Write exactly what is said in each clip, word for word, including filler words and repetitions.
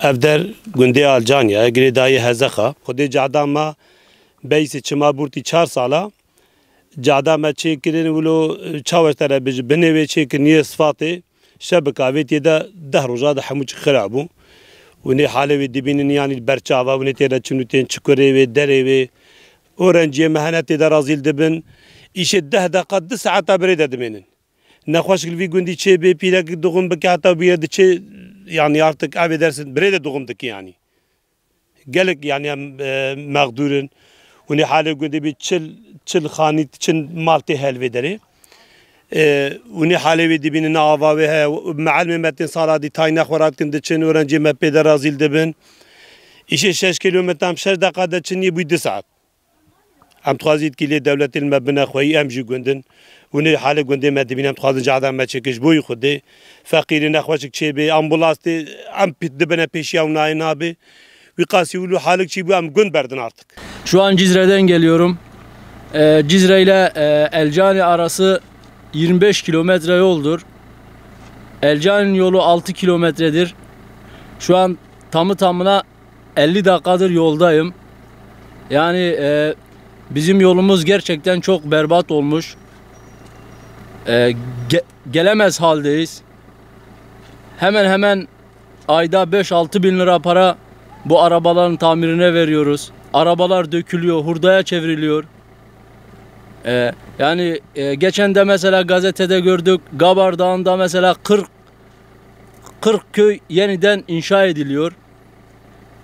Ev der gundê Alcanya, girêdayî Hezexa. Xwedê cehda me beysê çima bûrtî çar sala. Cehda me çêkirin, wilo çaweş te re bijî, binê wê çêkiriniye Sfatê. Şebika vê tê de deh roja de hemû çi xira bû. Winê halê wê dibînin, yanî li ber çava, winê tê de çin û tên çikurê wê, derê wê. Öğrenciye me hene tê de razîl dibin. Îşê deh deqa, du saeta birê de dimênin. Nexweşik li vî gundî çê bê, pîrek dixwin bike, heta bûye diçê, yanî artık evê dersin birê de dixwin dike yanî. Gelek yanî em, e, mexdûr in. Hûnê halê gundê bî çil, çil xanî, çil mal tê hel vê derê. E, hûnê halê wê dibînin, ne ava wê heye. Meelmê me tên sala dî tayîna xwe radikin diçin, öğrenciyê me pê de razîl dibin. Îşê şeş kilometre em şeş deqa de çin yê bûy du saet. Em dixwazî dikî lê dewletê li me bine xweyî, em jî gund in. Hûnê halê gundê me dibîn, em dixwazin cehda me çêke ji bo yî Xwedê. Feqîrê nexweşik çêbê, ambulans tê, em pê-, dibine pêşiya û nayê nabê. Wî qasî wilo halik çî bû, em gund berdin artık. Şu an Cizre'den geliyorum. Ee, Cizre ile, e, Elcani arası yirmi beş kilometre yoldur. Elcani'nin yolu altı kilometredir. Şu an tamı tamına elli dakikadır yoldayım. Yani, e, bizim yolumuz gerçekten çok berbat olmuş. E, ge-, gelemez haldeyiz. Hemen hemen ayda beş altı bin lira para bu arabaların tamirine veriyoruz. Arabalar dökülüyor, hurdaya çevriliyor. E, yani, e, geçen de mesela gazetede gördük, Gabar Dağı'nda mesela kırk, kırk köy yeniden inşa ediliyor.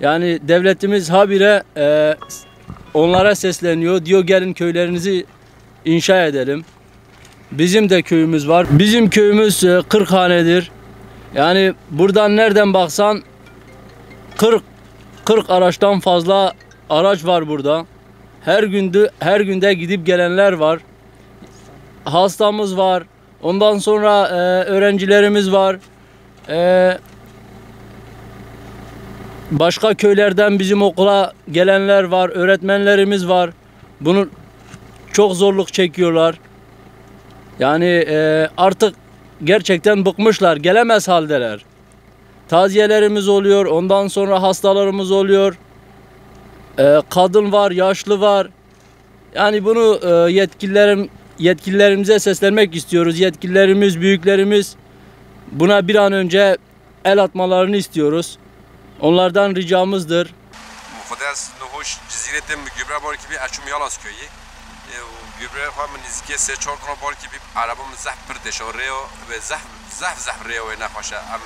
Yani devletimiz habire, e, onlara sesleniyor. Diyor, "Gelin köylerinizi inşa edelim." Bizim de köyümüz var. Bizim köyümüz, e, kırk hanedir. Yani buradan nereden baksan kırk, kırk araçtan fazla araç var burada. Her gündü, her günde gidip gelenler var. Hastamız var. Ondan sonra, e, öğrencilerimiz var. E, başka köylerden bizim okula gelenler var, öğretmenlerimiz var. Bunu çok zorluk çekiyorlar. Yani, e, artık gerçekten bıkmışlar, gelemez haldeler. Taziyelerimiz oluyor, ondan sonra hastalarımız oluyor. E, kadın var, yaşlı var. Yani bunu, e, yetkililerim-, yetkililerimize seslenmek istiyoruz. Yetkililerimiz, büyüklerimiz buna bir an önce el atmalarını istiyoruz. Onlardan ricamızdır. Xwedê ez nihoş Cizîrê têm bi gübre barkî bî, ez çûm Yalas köyî. E, û gübre xwe min nêzîkê sê çar dona barkî bî, araba min zehf pir têşa rêya ve zehf, zehf, zehf rêya wê nexweş e. Em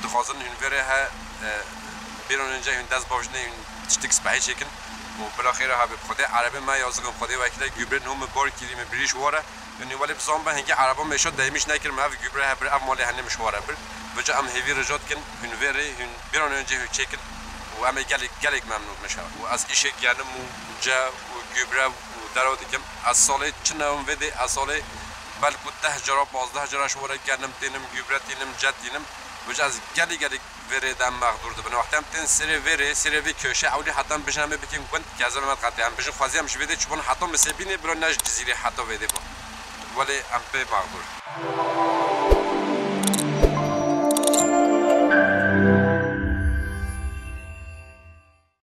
dixwazin hûn vê rê he, e, bir an önce hûn dest bavêjinê, hûn tiştik spehî çêkin û bila xêra hebê. Xwedê erebê me yazixin, Xwedê wekîle, gübre niho min bar kirî, min birîş ware. Yanî welê bizan be hingî ereba mêşa deymîş nekir, me ev gübre hebir, ev malê henê min ji ware bir. Vêca em hêvî rica dikin, hûn vê rê, hûn bir an önce hûn çêkin û em ê gelek, gelek memnûn bin şeva. Û ez îşê genim û ce û gübre û dero dikim. Ez salê çi newim vê dê, ez salê belku deh cara, pazdeh cara ji were genim tînim, gübre tînim, ce tînim. Vêca ez gelek, gelek vê rê de em mexdûr dibin. Wextê em tên serê vê rê, serê vê köşe, ewlî heta em bijin em ê bikin gund, kezim em qetê. Em bijin xwezî em ji vê dê çûbûn heta Misêbînê, bila ne ji Cizîrê heta vê dê bû. Welê em pê mexdûr.